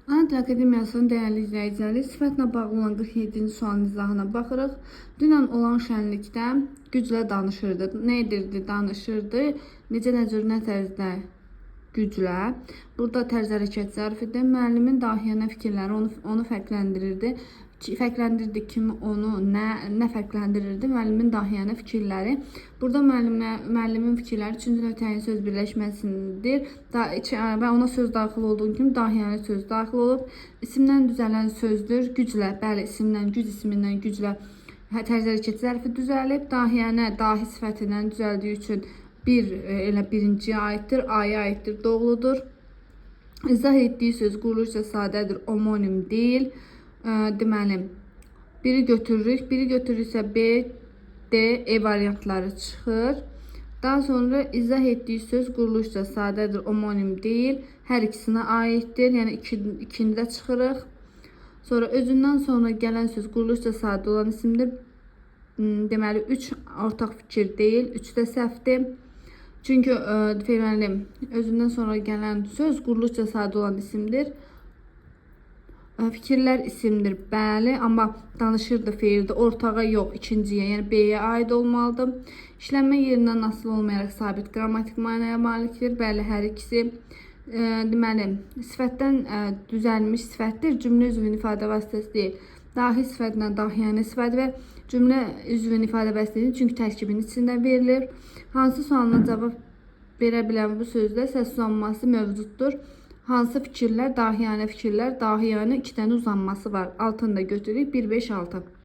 Ana Dil Akademiyasının dəyərli izləyiciləri, sifətlə bağlı olan 47-ci sualın izahına baxırıq. Dünən olan şənlikdə güclə danışırdı. Nə edirdi? Danışırdı. Necə, nə cür, nə tərzdə? Güclə. Burada tərz hərəkət zərfidir. Müəllimin dahiyanə fikirləri onu fərqləndirirdi. Fərqləndirirdi kimi onu nə fərqləndirirdi? Müəllimin dahiyanə fikirləri. Burada müəllimin fikirləri üçüncü növ təyin söz birləşməsidir. Və ona söz daxil olduğu kimi dahiyanə söz daxil olub. İsimdən düzələn sözdür. Güclə, bəli, isimdən, güc ismindən güclə tərz hərəkət zərfi düzəlib. Dahiyanə dahi sifətindən düzəldiyi üçün bir elə birinciyə aiddir, A-ya aiddir, doğrudur. İzah etdiyi söz quruluşca sadədir, omonim deyil. Deməli, biri götürürük, biri götürürüksə B, D, E variantları çıxır. Daha sonra izah etdiyi söz quruluşca sadədir, omonim deyil. Hər ikisinə aiddir. Yəni ikincidə çıxırıq. Sonra özündən sonra gələn söz quruluşca sadə olan isimdir. Deməli 3 ortaq fikir deyil, 3 də səhvdir. Çünki deməli özündən sonra gələn söz quruluşca sadə olan isimdir. Fikirlər isimdir, bəli, amma danışırdı feildir. Ortağa yox, ikinciyə, yəni B-yə aid olmalıdır. İşlənmə yerindən asılı olmayaraq sabit qrammatik mənaya malikdir. Bəli, hər ikisi. Deməli, sifətdən düzəlmiş sifətdir. Cümlə üzvünün ifadə vasitəsi deyil. Dahi sifətinə dahiyanə sifəti və cümlə üzvünün ifadə vasitəsidir. Çünki tərkibin içində verilir. Hansı sualına cavab verə bilən bu sözdə səs uzanması mövcuddur. Hansı fikirlər? Dahiyanə fikirlər. Dahiyanə iki dənə uzanması var. Altını da götürürük. 1, 5, 6.